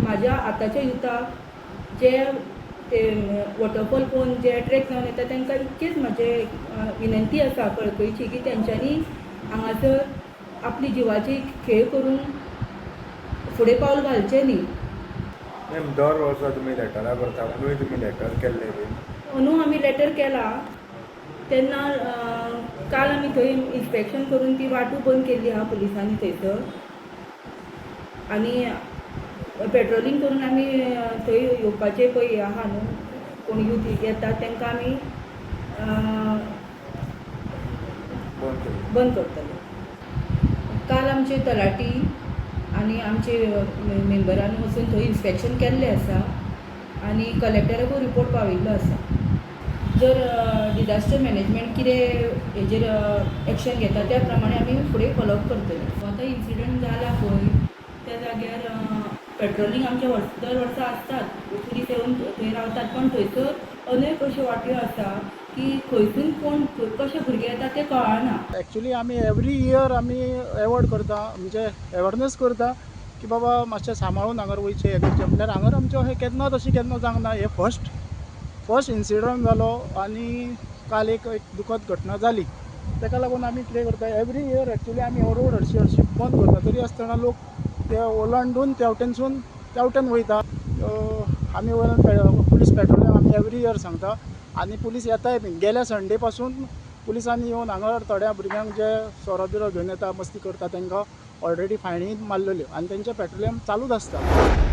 म्हाज्या आतांच्या युथाक जे ते वॉटरफॉल पळोवन जे एट्रेक्ट जावन येता, तांकां इतकेच म्हाजे विनंती आसा कळकळीची की तेंच्यांनी हांगासर आपली जिवाची खेळ करून फुडें पावल घालचें न्ही. मॅम, दर वर्सा तुमी लेटरां करता, अंदूय तुमी लेटर केल्ले बीन? अंदू आमी लेटर केला तेन्ना काल आमी थंय इन्स्पेक्शन करून ती वाटू बंद केल्ली आहा पुलिसांनी थंयसर आनी पेट्रोलिंग करून आमी थंय येवपाचे पळय आहा न्हू, कोण यूथ येता तांकां आमी बंद केल्ले. बंद करतले. काल आमचे तलाटी आनी आमचे मेंबरान वचून थंय इन्स्पेक्शन केल्लें आसा आनी कलेक्टराकूय रिपोर्ट पावयल्लो आसा. जर डिजास्टर मॅनेजमेंट कितें हेजेर एक्शन घेता, त्या प्रमाणे आमी फुडें फॉलोअप करतले. आतां इन्सिडंट जाला पळय, त्या जाग्यार पेट्रोलिंग आमच्या वर्स दर वर्सा आसतात, पुलीस येवन थंय रावतात, पण थंयसर अनेक अश्यो वाट्यो आसा की खंयसून कोण कशे भुरगे येता ते कळना. एक्चुली आमी एवरी इयर आमी एवॉर्ड करता, म्हणजे अवेरनेस करता की बाबा मातशें सांबाळून हांगर वयचें, हें करचें. म्हणल्यार हांगर आमचें अशें केन्नाच अशें केन्ना जावंक ना. हे फर्स्ट फर्स्ट इन्सिडंट जालो आनी काल एक एक दुखद घटना जाली. ताका लागून आमी कितें करता, एवरी इयर एक्चुली आमी हो रोड हरशीं हरशीं बंद करता, तरी आसतना लोक ते ओलांडून तेवटेनसून तेवटेन वयता. आमी वयल्यान पुलीस पेट्रोलिंग आमी एवरी इयर सांगता आनी पुलीस येताय बीन. गेल्या संडे पासून पुलिसांनी येवन हांगा थोड्या भुरग्यांक जे सोरो बिरो घेवन येता, मस्ती करता, तांकां ऑलरेडी फायनी मारलेल्यो आनी तेंचें पेट्रोलियम चालूच आसता.